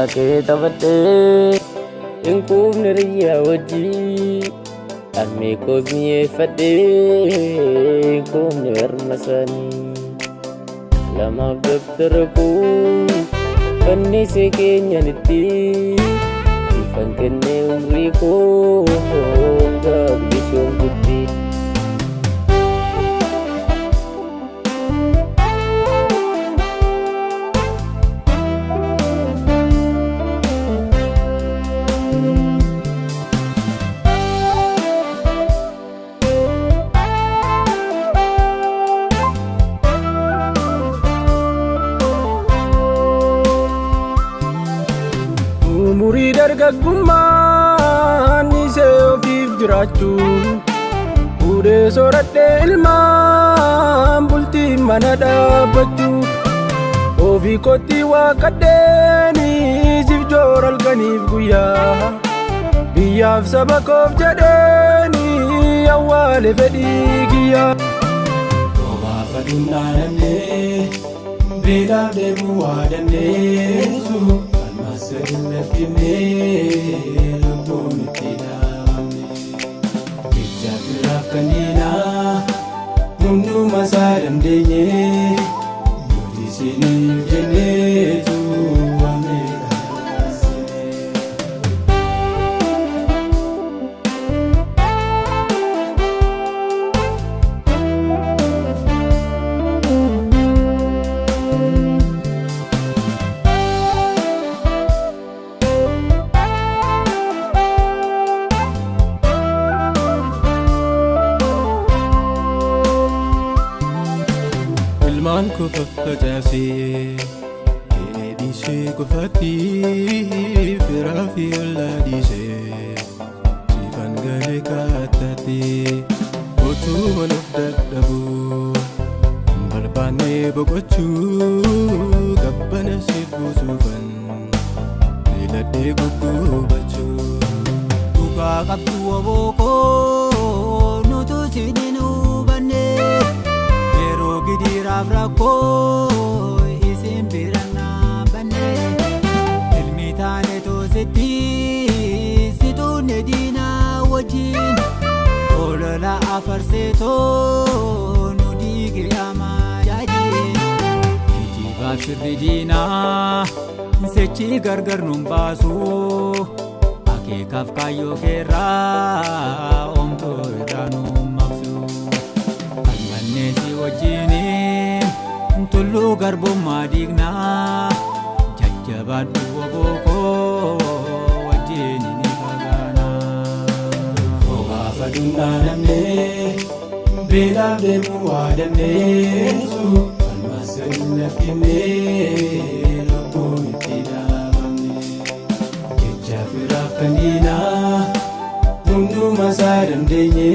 Kee taphadhee hin quufne riyyaa wajjii harmee koos mi'eeffadhee hin quufne harma isaanii. Lamaaf dabtara koo fannisee keenyanitti ifan kennee umrii koo hanga bilishoomtutti. Umurii dargaggummaan isee ofiif jiraachuu fuudhee soradhee ilmaan bultii mana dhaabbachuu ofii kootti waaqadheeni siif joora halkaniif guyyaa biyyaaf saba koof jedheeni awwaale fedhii kiyyaa. Roobaaf aduun dhaanamnee beelaaf dheebuu waa dandeessu qalmas gadi hin lakkifnee lubbuun itti dhaabamne. Jecha firaaf kan diinaa hunduma isaa dandeenye nuti isiniif jenneetu waan meeqa dabarsine. Ilmaan koo faffacaasee qe'ee dhiisee qofatti firaa fi ollaa dhiisee siifan galee kaattatti utuman of dadhabuu hin barbaanne boqochuu qabbana siif buusuufan filadhee gugguubachuu. Dhugaa qabdu obookoo nutu isin hin hubanne yeroo gidiraaf rakkoo isin bira dhaabbanne ilmi taane toositti situunne diinaa wajjin olola afarseetoo nu diige amaajaajin kijibaaf sirri diinaa sechi gargar nun baasu. Akeekaaf kaayyoo keerraa oomtuu irraa nu maqsu. Qalmannee si wajjiniin tulluu garbummaa diignaa jajjabaadhu obookoo wajjin ni fagaanaa. Roobaaf aduun dhaanamnee beelaaf dheebuu waa dandeessu qalmas gadi hin lakkifnee lubbuun itti dhaabamne. Jecha firaaf kan diinaa hunduma isaa dandeenye